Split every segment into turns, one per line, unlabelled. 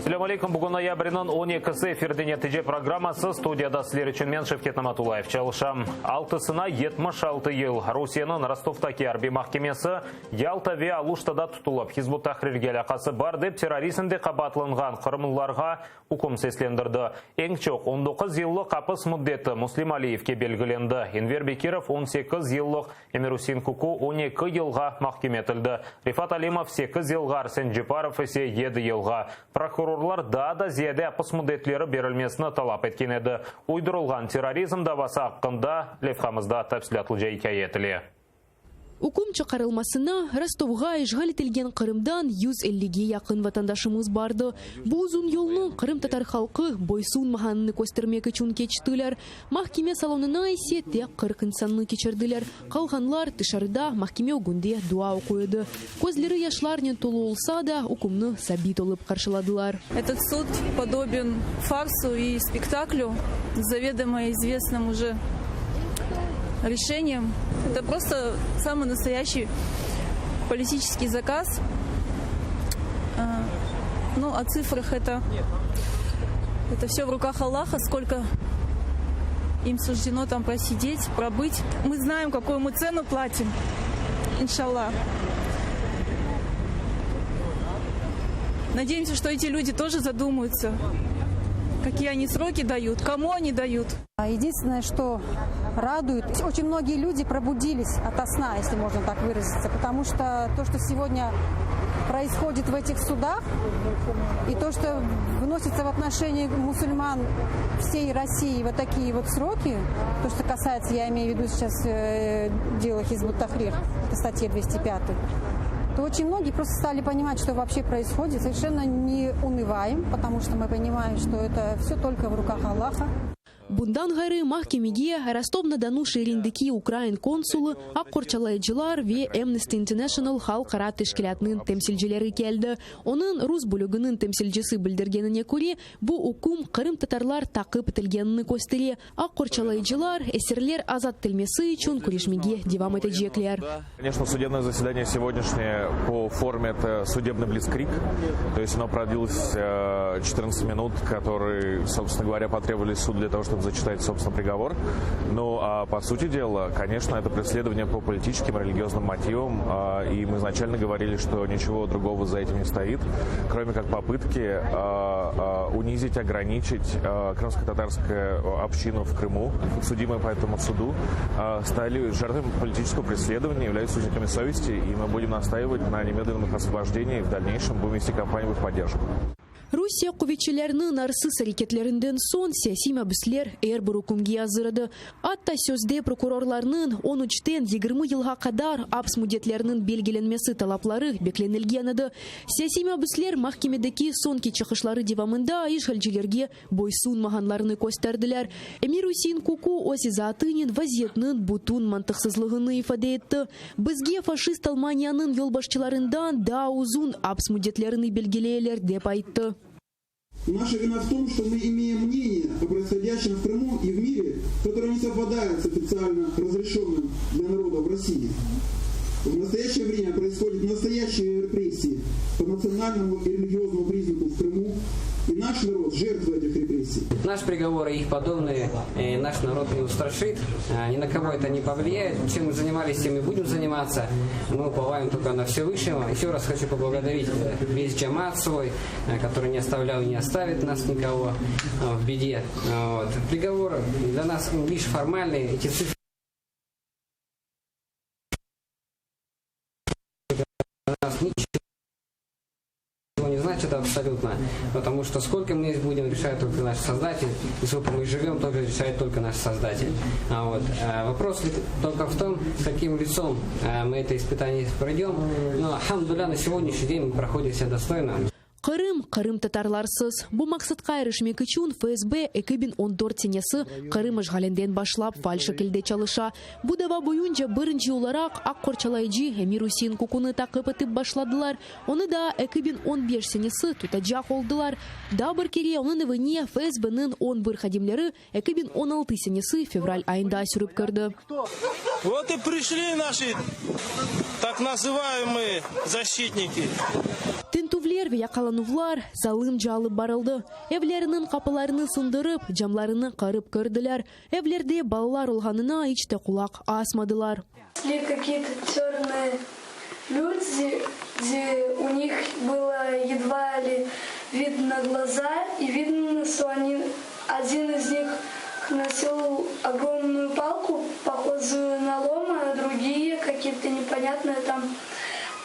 Selâm aleyküm, bugün noyabrniñ on ekisi, efirde Netice programması, studiyada sizler içün men, Şevket Namatullayev, çalışam. Altısına 76 yıl Rusiyeniñ Rostovdaki arbiy mahkemesi Yalta ve Aluştada tutulıp, Hizb ut-Tahrirge alâqası bar dep terrorizmde qabaatlanğan qırımlılarğa üküm seslendirdi. Eñ çoq on doquz yıllıq apis müddeti Müslim Aliyevke belgilendi, Enver Bekirov on sekiz yıllıq, Emir-Üsein Kuku on eki yılğa mahküm etildi, Refat Alimov sekiz yılğa, Arsen Ceparov ise yedi yılğa. Prokurorlar daa da ziyade apis müddetleri berilmesini talap etken edi. Uydurılğan terrorizm davası aqqında levhamızda tafsilâtlıca ikâye etile.
Üküm çıqarılmasına Rostovğa işğal etilgen Qırımdan 150ge yaqın vatandaşımız bardı. Bu uzun yolnı qırımtatar halqı boysunmağanını köstermek içün keçtiler. Mahkeme salonına ise tek 40 insannı keçirdiler. Qalğanlar tışarıda mahkeme ögünde dua oquy edi. Közleri yaşlarnen tolu olsa da, ükümni sabit olıp qarşıladılar.
Этот суд подобен фарсу и спектаклю, заведомо известным уже решением. Это просто самый настоящий политический заказ. Ну, о цифрах это, это все в руках Аллаха, сколько им суждено там просидеть, пробыть. Мы знаем, какую мы цену платим, иншаллах. Надеемся, что эти люди тоже задумаются, какие они сроки дают, кому они дают.
Единственное, что радует, очень многие люди пробудились ото сна, если можно так выразиться, потому что то, что сегодня происходит в этих судах, и то, что вносится в отношении мусульман всей России вот такие вот сроки, то, что касается, я имею в виду сейчас э, дело Хизбут Тахрир, это статья 205, то очень многие просто стали понимать, что вообще происходит. Совершенно не унываем, потому что мы понимаем, что это все только в руках Аллаха.
Bundan ğayrı mahkemege Rostov-na-Donu şeerindeki ukrain konsulı, aq qorçalayıcılar ve Amnesty International halqara teşkilâtınıñ temsilcileri keldi. Onıñ rus bölüginiñ temsilcisi bildirgenine köre, bu üküm qırımtatarlar taqip etilgenini köstere. Aq qorçalayıcılar esirler azat etilmesi içün küreşmege devam etecekler.
Конечно, судебное заседание сегодняшнее по форме это судебный блицкриг. То есть оно продлилось 14 минут, которые, собственно говоря, потребовались суду для того, чтобы зачитать, собственно, приговор. Ну, а по сути дела, конечно, это преследование по политическим, религиозным мотивам. И мы изначально говорили, что ничего другого за этим не стоит, кроме как попытки унизить, ограничить крымско-татарскую общину в Крыму. Судимые по этому суду стали жертвами политического преследования, являются узниками совести, и мы будем настаивать на немедленном их освобождении и в дальнейшем будем вести кампанию в их поддержку.
Rusiye quvetçileriniñ arsız areketlerinden soñ siyasiy mabüsler er bir ükümge azır edi. Atta sözde prokurorlarnıñ 13-ten 20 yılğa qadar aps müddetleriniñ belgilenmesi talapları beklenilgen edi. Siyasiy mabüsler mahkemedeki soñki çıqışları devamında işğalcilerge boysunmağanlarını kösterdiler. Emir-Üsein Kuku öz izaatınen vaziyetniñ bütün mantıqsızlığını ifade etti. Bizge faşist Almaniyanıñ yolbaşçılarından daa uzun aps müddetlerini belgileyler, dep ayttı.
Наша вина в том, что мы имеем мнение о происходящем в Крыму и в мире, которое не совпадает с официально разрешенным для народа в России. В настоящее время происходят настоящие репрессии по национальному и религиозному признаку в Крыму, и наш народ жертва этих репрессий.
Наш приговор и их подобные э, наш народ не устрашит, э, ни на кого это не повлияет. Чем мы занимались, тем и будем заниматься. Мы уповаем только на Всевышнего. Еще раз хочу поблагодарить э, весь джамат свой, который не оставлял и не оставит нас никого в беде. Вот. Приговор для нас лишь формальный. Эти цифры для нас ничего не значит абсолютно, потому что сколько мы здесь будем, решает только наш Создатель, и сколько мы живем, тоже решает только наш Создатель. А вот, э, вопрос только в том, каким лицом э, мы это испытание пройдем. Но, алхамдулилля, на сегодняшний день мы проходим себя достойно.
Qırım, qırımtatarlarsız. Bu maqsatqa irişmek içün FSB 2014 senesi Qırım işğalinden başlap faal şekilde çalışa. Bu dava boyunca birinci olaraq aq qorçalayıcı Emir-Üsein Kukunı taqip etip başladılar. Onı da 2015 senesi tutacaq oldılar. Daa bir kere onıñ evine FSBniñ 11 hadimleri 2016 senesi fevral ayında sürip kirdi.
Вот и пришли наши так называемые защитники.
Tintüvler. Tintüvler ve yaqalanuvlar zalımca alıp barıldı. Evlerniñ qapılarını sındırıp, camlarını qırıp kirdiler. Evlerde balalar olğanına iç te qulaq asmadılar.
Şli kakiye-to çörnıye lüdi, u nih bylo edva li vidno glaza i vidno, çto oni, odin iz nih nosil ogromnuyu palku, pohozuyu na lom, a drugiye kakiye-to neponyatnıye tam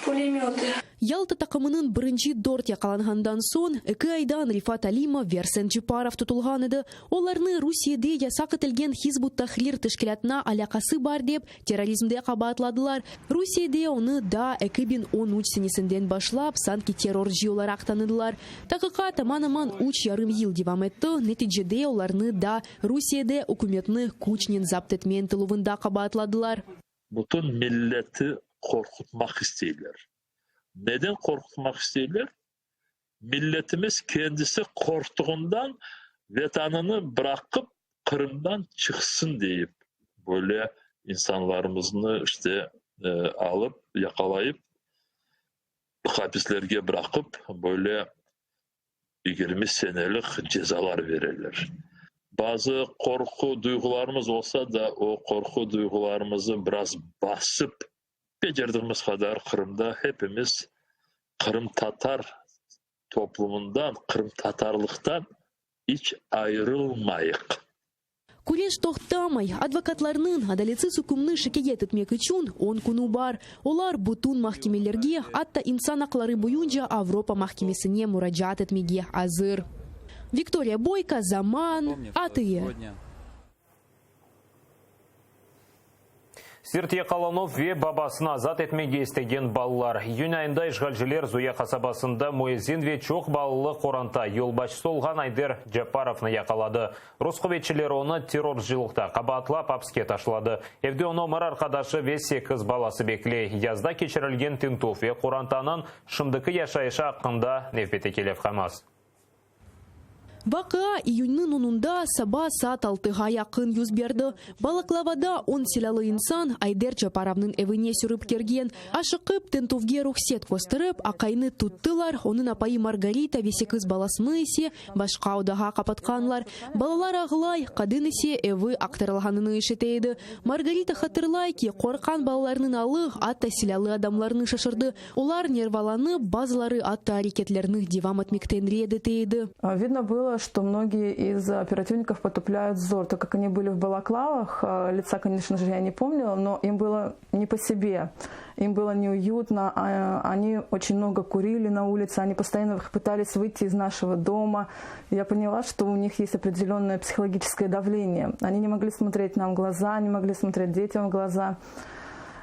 pulemötı.
Yalta taqımınıñ birinci dört yaqalanğandan soñ eki aydan Refat Alimov ve Arsen Ceparov tutulğan edi. Olarnı Rusiyede yasaq etilgen Hizb ut-Tahrir teşkilâtına alâqası bar dep, terrorizmde qabaatladılar. Rusiyede onı daa 2013 senesinden başlap sanki terrorcı olaraq tanıdılar. Taqiqat aman-aman üç yarım yıl devam etti, neticede olarnı da Rusiyede ükümetni küçnen zapt etme ıntıluvında qabaatladılar.
Bütün milleti qorqutmaq isteyler. Neden qorqutmaq isteyler? Milletimiz kendisi qorqtuğından Vetanını bıraqıp Qırımdan çıqsın deyip, böyle insanlarımıznı işte alıp, yaqalayıp, hapislerge bıraqıp, böyle 20 senelik cezalar bereler. Bazı qorqu duyğularımız olsa da, o qorqu duyğularımızı biraz basıp, becerdigimiz qadar Qırımda hepimiz qırımtatar toplumundan, qırımtatarlıqtan iç ayırılmayıq.
Küreş toqtamay. Advokatlarnıñ adaletsiz ükümni şikâyet etmek içün on künü bar. Olar bütün mahkemelerge, atta İnsan aqları boyunca Avropa mahkemesine muracaat etmege azır. Viktoriya Boyko, Zaman, ATR.
Sert yaqalanuv ve babasını azat etmege istegen balalar. İyün ayında işğalciler Zuya qasabasında müezzin ve çoq balalı qoranta yolbaşçısı olğan Ayder Capparovnı yaqaladı. Rus quvetçileri onı terrorcılıqta qabaatlap apske taşladı. Evde onı ömür arqadaşı ve sekiz balası bekley. Yazda keçirilgen tintüv ve qorantanıñ şimdiki yaşayışı aqqında nevbetteki levhamız.
Vaqia iyünniñ onunda saba saat altığa yaqın yüz berdi. Balaklavada on silâlı insan Ayder Caparovnıñ evine sürip kirgen. Aşıqıp, tintüvge ruhset kösterip, aqaynı tuttılar, onıñ apayı Margarita ve sekiz balasını ise başqa odağa qapatqanlar. Balalar ağlay, qadın ise evi aqtarılğanını işite edi. Margarita hatırlay ki, qorqqan balalarnıñ alı atta silâlı adamlarnı şaşırdı. Olar nervalanıp, bazıları atta areketlerini devam etmekten red ete edi.
Vidno bylo, çto mnogiye iz operativnikov potuplyayut vzor, tak kak oni byli v balaklavax, litsa, koneçno je, ya ne pomnila, no im bylo ne po sebe, im bylo neuyutno, oni oçen mnogo kurili na ulitse, oni postoyanno pıtalis vıyti iz našego doma. Ya ponyala, çto u nih est opredelönnoye psihologiçeskoye davleniye, oni ne mogli smotret nam v glaza, ne mogli smotret detyam v glaza.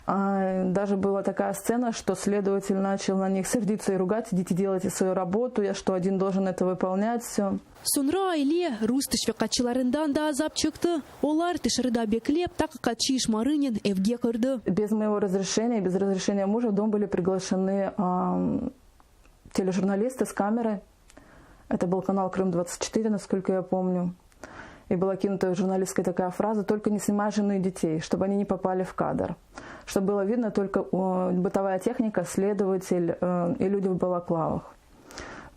Даже была такая сцена, что следователь начал на них сердиться и ругать, идите делайте свою работу, я что, один должен это выполнять все.
Soñra aile rus teşviqatçılarından da azap çekti. Olar tışarıda beklep, taqiqatçı işmarınen evge kirdi.
Без моего разрешения, без разрешения мужа в дом были приглашены тележурналисты с камерой. Это был канал Крым-24, насколько я помню. И была кинута журналистская такая фраза «Только не снимай жену и детей, чтобы они не попали в кадр». Чтобы было видно только бытовая техника, следователь э, и люди в балаклавах.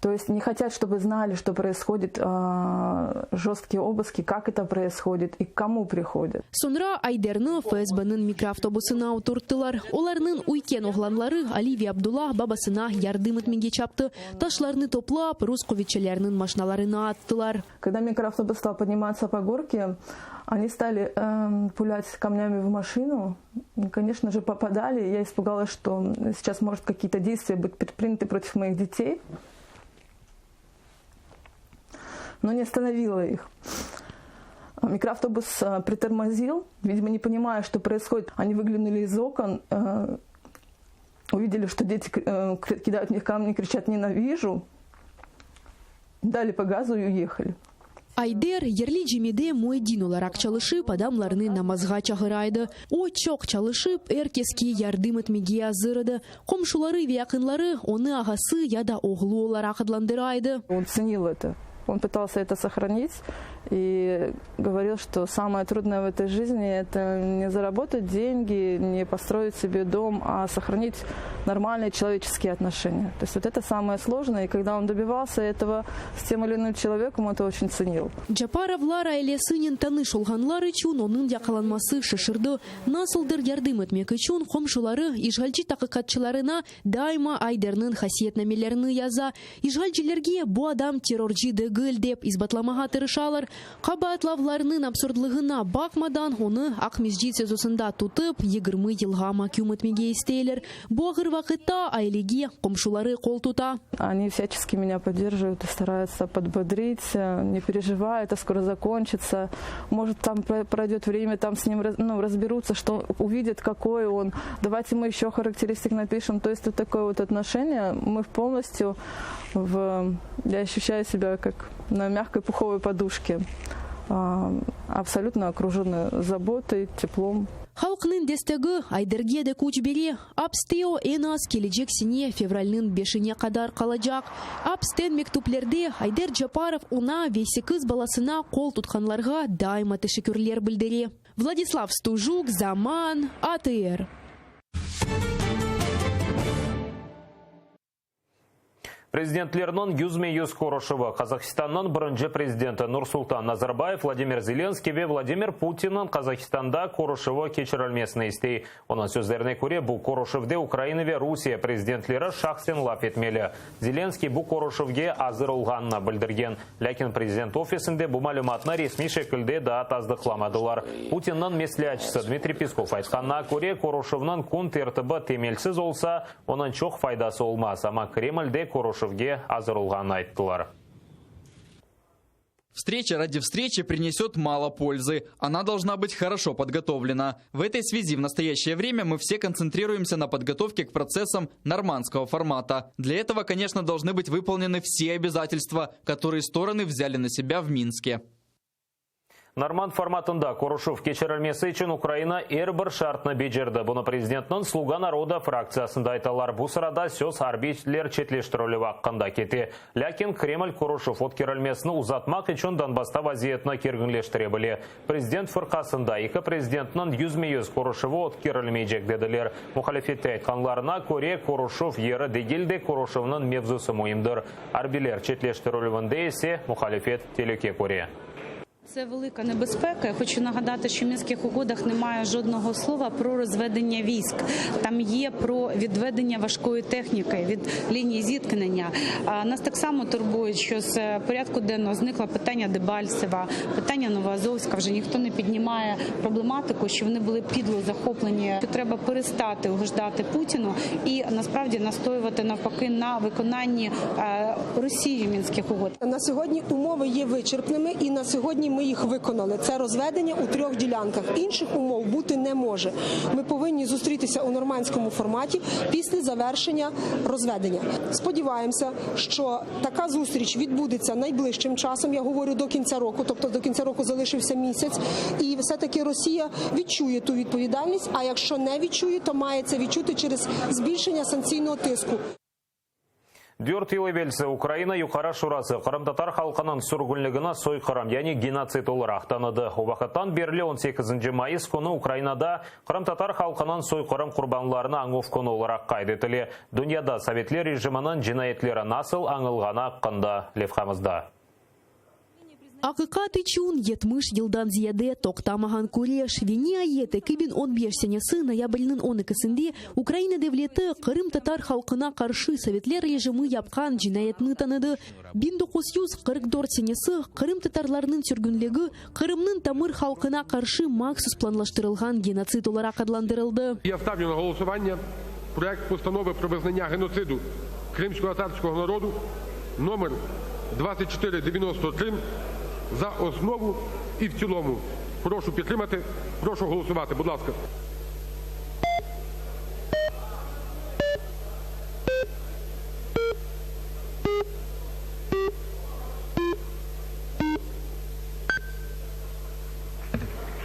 То есть не хотят, чтобы знали, что происходит э, жесткие обыски, как это происходит и к кому приходят.
Soñra Ayderni FSBniñ mikroavtobusına oturttılar. Olarnıñ üyken oğlanları Ali ve Abdullah babasına yardım etmege çaptı. Taşlarnı toplap, rus quvetçileriniñ maşinalarına attılar.
Когда микроавтобус стал подниматься по горке, они стали пулять камнями в машину. Конечно же, попадали. Я испугалась, что сейчас может какие-то действия быть предприняты против моих детей. Но не остановила их. Микроавтобус притормозил, видимо, не понимая, что происходит. Они выглянули из окон, увидели, что дети кидают в них камни, кричат «ненавижу». Дали по газу и уехали.
Ayder yerli camide müeddin olaraq çalışıp, adamlarnı namazğa çağıra edi. O, çoq çalışıp, er keske yardım etmege azır edi. Qomşuları ve yaqınları onı ağası ya da oğlu olaraq adlandıra edi.
On tsenil eto. Он пытался это сохранить и говорил, что самое трудное в этой жизни – это не заработать деньги, не построить себе дом, а сохранить нормальные человеческие отношения. То есть вот это самое сложное, и когда он добивался этого с тем или иным человеком, он это очень ценил.
Caparovlar ailesinen tanış olğanlar içün onıñ yaqalanması şaşırdı. Nasıldır yardım etmek içün qomşuları işğalci taqiqatçılarına daima Ayderniñ hasiyetnamelerini yaza. İşğalcilerge bu adam terrorcı degil dep isbatlamağa tırışalar. Qabaatlavlarnıñ absurdlığına baqmadan, onı Aqmescit SİZOsında tutıp, 20 yılğa maküm etmege isteyler. Bu ağır vaqıtta ailege qomşuları qol tuta.
Они всячески меня поддерживают и стараются подбодрить, не переживай, это скоро закончится, может, там пройдет время, там с ним ну, разберутся, что увидят, какой он, давайте мы еще характеристик напишем. То есть вот такое вот отношение, мы полностью в... Я ощущаю себя как на мягкой пуховой подушке, абсолютно окружены заботой, теплом.
Halqnıñ destegi Ayderge de küç bere. Apste o eñ az kelecek sene fevralniñ beşine qadar qalacaq. Apsten mektüplerde Ayder Caparov oña ve sekiz balasına qol tutqanlarğa daima teşekkürler bildire. Vladislav Stujuk, Zaman, ATR.
Prezidentlerniñ yüzme-yüz körüşüvi Qazahistannıñ birinci prezidenti Nursultan Nazarbayev Vladimir Zelenskiy ve Vladimir Putinniñ Qazahistanda körüşüvi keçirilmesini istey. Onıñ sözlerine köre, bu körüşüvde Ukraina ve Rusiye prezidentleri şahsen laf etmeli. Zelenskiy bu körüşüvge azır olğanını bildirgen. Lâkin prezident ofisinde bu malümatnı resmiy şekilde daa tasdıqlamadılar. Putinniñ mesleatçısı Dmitriy Peskov aytqanına köre, körüşüvniñ kün tertibi temelsiz olsa, Onıñ çoq faydası olmaz, amma Kremlde körüşüvge azır olğanını ayttılar.
Встреча ради встречи принесет мало пользы. Она должна быть хорошо подготовлена. В этой связи в настоящее время мы все концентрируемся на подготовке к процессам нормандского формата. Для этого, конечно, должны быть выполнены все обязательства, которые стороны взяли на себя в Минске.
Normand formatında körüşüv keçirilmesi içün Ukraina er bir şartnı becerdi. Bunı prezidentniñ Sluga naroda fraktsiyasında aytalar. Bu sırada söz arbiyler çetleştirilüvi aqqında kete. Lâkin Kreml körüşüv ötkerilmesini uzatmaq içün Donbassta vaziyetni kerginleştire bile. Prezident fırqasında eki prezidentniñ yüzme-yüz körüşüvi ötkerilmeycek dediler. Muhalifette aytqanlarına köre, körüşüv yeri degil de, körüşüvniñ mevzusı müimdir. Arbiyler çetleştirilüvinde ise muhalifet telüke köre.
Це велика небезпека. Я хочу нагадати, що в Мінських угодах немає жодного слова про розведення військ. Там є про відведення важкої техніки від лінії зіткнення. Нас так само турбує, що з порядку денного зникло питання Дебальцева, питання Новоазовська. Вже ніхто не піднімає проблематику, що вони були підло захоплені. Треба перестати угождати Путіну і насправді настоювати навпаки на виконанні Росією Мінських угод.
На сьогодні умови є вичерпними, і на сьогодні ми їх виконали. Це розведення у трьох ділянках. Інших умов бути не може. Ми повинні зустрітися у нормандському форматі після завершення розведення. Сподіваємося, що така зустріч відбудеться найближчим часом, я говорю до кінця року, тобто до кінця року залишився місяць, і все-таки Росія відчує ту відповідальність, а якщо не відчує, то має це відчути через збільшення санкційного тиску.
Dört yıl evelsi Ukraina Yuqarı Şurası qırımtatar halqınıñ sürgünligini soyqırım, yani genotsid olaraq tanıdı. O vaqıttan berli on sekizinci mayıs künü Ukrainada qırımtatar halqınıñ soyqırım qurbanlarını añuv künü olaraq qayd etile. Dünyada sovetler rejiminiñ cinayetleri nasıl añılğanı aqqında levhamızda.
Aqiqat içün 70 yıldan ziyade toqtamağan küreş ve niayet 2015 senesi noyabrniñ on ekisinde Ukraina devleti qırımtatar halqına qarşı sovetler rejimi yapqan cinayetni tanıdı. 1944 senesi qırımtatarlarnıñ sürgünligi Qırımnıñ tamır halqına qarşı mahsus planlaştırılğan genotsid olaraq adlandırıldı.
Я ставлю на голосування проект постанови про визнання геноциду кримськотатарського народу номер 2493 за основу і в цілому. Прошу підтримати, прошу голосувати. Будь ласка.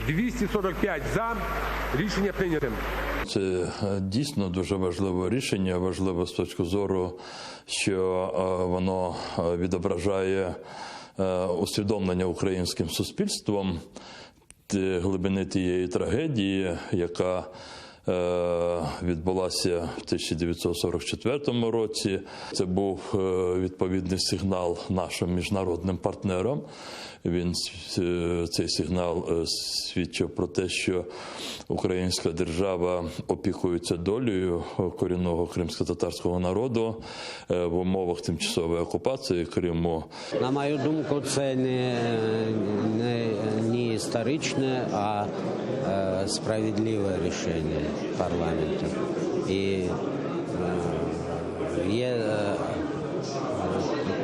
245 за. Рішення прийнято.
Це дійсно дуже важливе рішення, важливе з точки зору, що воно відображає. Усвідомлення українським суспільством глибини тієї трагедії, яка відбулася в 1944 році. Це був відповідний сигнал нашим міжнародним партнерам. Він цей сигнал свідчив про те, що українська держава опікується долею корінного кримськотатарського народу в умовах тимчасової окупації Криму.
На мою думку, це не, не, не історичне, а справедливе рішення парламенту. І є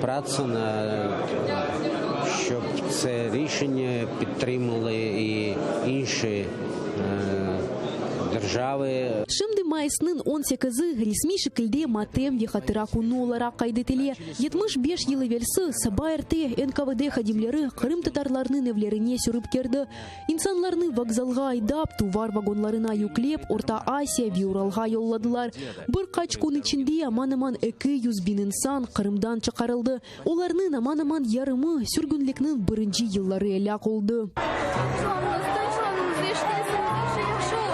праця на щоб це рішення підтримали і інші держави.
Şimdi mayısnıñ 18-i resmiy şekilde matem ve hatıra künü olaraq qayd etile. 75 yıl evelsi saba erte NKVD hadimleri qırımtatarlarnıñ evlerine sürip kirdi. İnsanlarnı vokzalğa aydap, tuvar vagonlarına yüklep, Orta Asiya ve Uralğa yolladılar. Bir qaç kün içinde aman-aman 200 biñ insan Qırımdan çıqarıldı. Olarnıñ aman-aman yarımı sürgünlikniñ birinci yılları elâk oldı.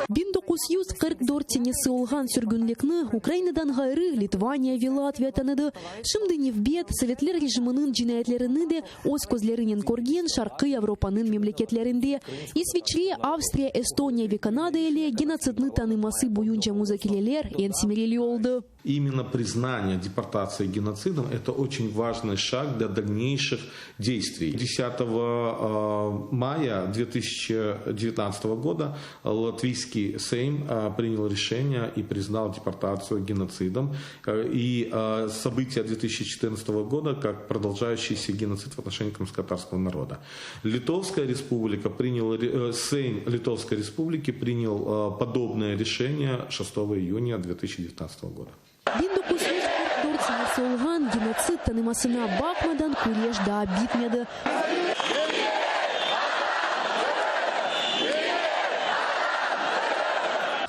1944 senesi olğan sürgünlikni Ukrainadan ğayrı Litvaniya ve Latviya tanıdı. Şimdi nevbet, sovetler rejiminiñ cinayetlerini de öz közlerinen körgen Şarqiy Avropanıñ memleketlerinde. İsviçre, Avstriya, Estoniya ve Kanada ile genotsidni tanıması boyunca muzakereler eñ semereli oldı.
Именно признание депортации геноцидом – это очень важный шаг для дальнейших действий. 10 мая 2019 года латвийский Сейм принял решение и признал депортацию геноцидом. И события 2014 года как продолжающийся геноцид в отношении крымско-татарского народа. Литовская республика приняла, Сейм Литовской республики принял подобное решение 6 июня 2019 года.
1944 senesi olğan genotsid tanımasına baqmadan küreş daa bitmedi.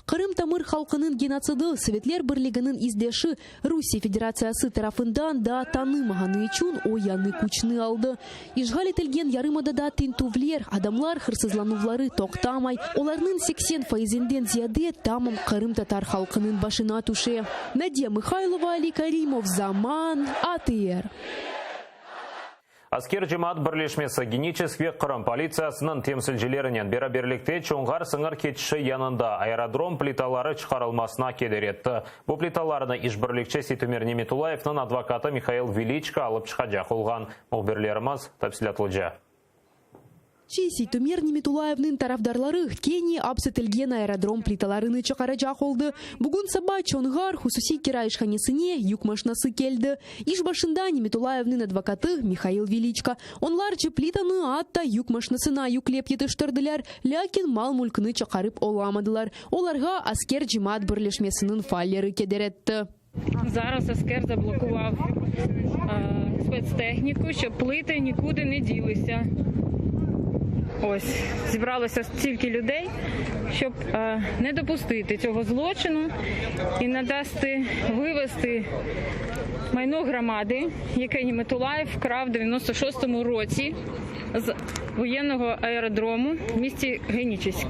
Qırım tamır halqınıñ genotsidi Sovetler Birliginiñ izdeşi Rusiye Federatsiyası tarafından daa tanımağanı içün o yañı küçni aldı. İşğal etilgen yarımadada tintüvler, adamlar hırsızlanuvları toqtamay. Olarnıñ 80 faizinden ziyade tamam qırımtatar halqınıñ başına tüşe. Nadiya Mıhaylova, Ali Karimov, Zaman, ATR.
Asker cemaat birleşmesi Geniçesk ve Qırım politsiyasınıñ temsilcilerinen beraberlikte Çonğar sıñır keçişi yanında aerodrom plitaları çıqarılmasına keder etti. Bu plitalarnı işbirlikçi Seytumer Nimetullayevniñ advokatı Mihail Veliçko alıp çıqacaq olğan. Mühbirlerimiz tafsilâtlıca.
Seytumer Nimetullayevniñ tarafdarları kene aps etilgen aerodrom plitalarını çıqaracaq oldı. Bugün saba Çonğar hususiy kira işhanesine yük maşinası keldi. İş başında Nimetullayevniñ advokatı Mihail Veliçko. Onlarca plitanı atta yük maşinasına yüklep yetiştirdiler, lâkin mal-mülkni çıqarıp olamadılar. Olarğa Asker cemaat birleşmesiniñ faalleri keder etti.
Zaraz Asker zablokuvav spetstehniku, şob pliti nikuди ne dілися. Ось, зібралося стільки людей, щоб не допустити цього злочину і надасти вивезти майно громади, яке Німетулаєв вкрав в 96-му році з воєнного аеродрому в місті Генічеськ.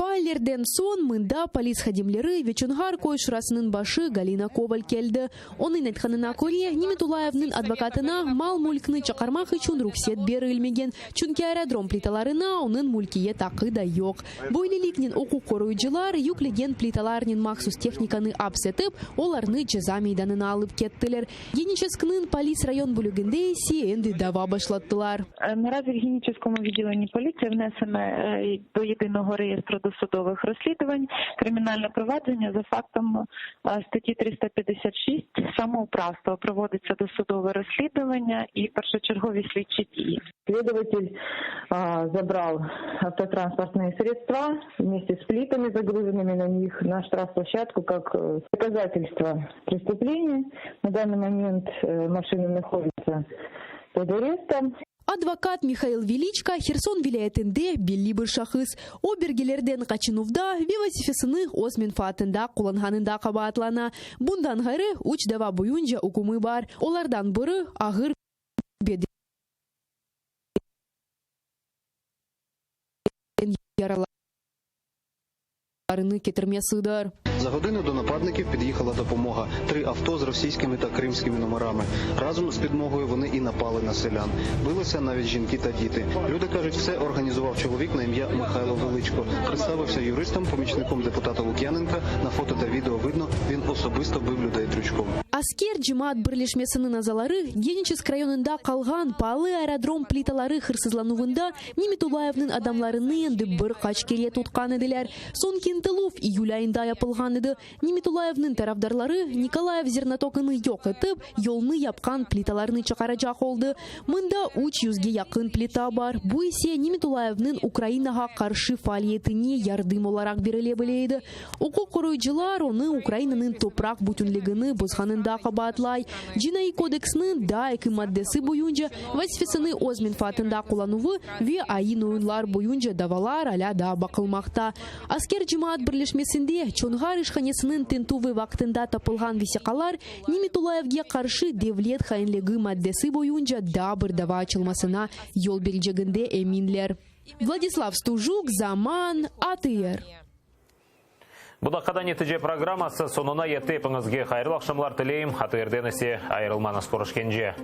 Faallerden soñ mında polis hadimleri ve Çonğar köy şurasınıñ başı Galina Koval keldi. Onıñ aytqanına köre, Nimetullayevniñ advokatına mal-mülkni çıqarmaq içün ruhset berilmegen, çünki aerodrom plitalarına onıñ mülkiyet aqqı da yoq. Böyleliknen uquq qoruyıcılar yüklegen plitalarnen mahsus tehnikanı aps etip, olarnı ceza meydanına alıp kettiler. Geniçeskniñ polis rayon bölüginde ise endi dava başlattılar.
Наразі в Генічеському відділенні поліції внесене до єдиного реєстру досудових розслідувань кримінальне провадження за фактом статті 356 самоуправство. Проводиться досудове розслідування і першочергові слідчі дії.
Следователь забрал автотранспортные средства вместе с плитами, загруженными на них, на штрафплощадку как доказательство преступления. На данный момент машина находится под арестом.
Advokat Mihail Veliçko Herson vilâyetinde belli bir şahıs. O, bergilerden qaçınuvda ve vazifesini öz menfaatında qullanğanında qabaatlana. Bundan ğayrı, üç dava boyunca ükümi bar, olardan biri, ağır beden. adamlarını ketirmesidir.
За годину до нападників під'їхала допомога. Три авто з російськими та кримськими номерами. Разом з підмогою вони і напали на селян. Билися навіть жінки та діти. Люди кажуть, все організував чоловік на ім'я Михайло Величко. Представився юристом, помічником депутата Лук'яненка. На фото та відео видно, він особисто бив людей дрючком.
Asker cemaat birleşmesiniñ azaları Geniçesk rayonında qalğan paalı aerodrom plitaları hırsızlanuvında Nimetulayevniñ adamlarını endi bir qaç kere tutqan ediler. Soñki ıntıluv iyül ayında yapılğan edi. Nimetulayevniñ tarafdarları Nikolayev zernotokını yoq etip, yolnı yapqan plitalarnı çıqaracaq oldı. Mında üç yüzge yaqın plita bar, bu ise Nimetulayevniñ Ukrainağa qarşı faaliyetine yardım olaraq berile bile edi. Uquq qoruyıcılar onı Ukrainanıñ topraq bütünligini bozğanında qabaatlay. Cinaiy kodeksniñ daa eki maddesi boyunca, vazifesini öz menfaatında qullanuvı ve ayın-oyunlar boyunca davalar alâ daa baqılmaqta. Asker cemaat birleşmesinde Çonğar işhanesiniñ tintüvi vaqtında tapılğan vesiqalar Nimetulayevge qarşı devlet hainligi maddesi boyunca daa bir dava açılmasına yol bereceginde eminler. Vladislav Stujuk, Zaman, ATR.
Bu daqqada netice programması soñuna yetti. Epiñizge hayırlı aqşamlar tileyim. ATRden ise ayırılmañız. Körüşkence.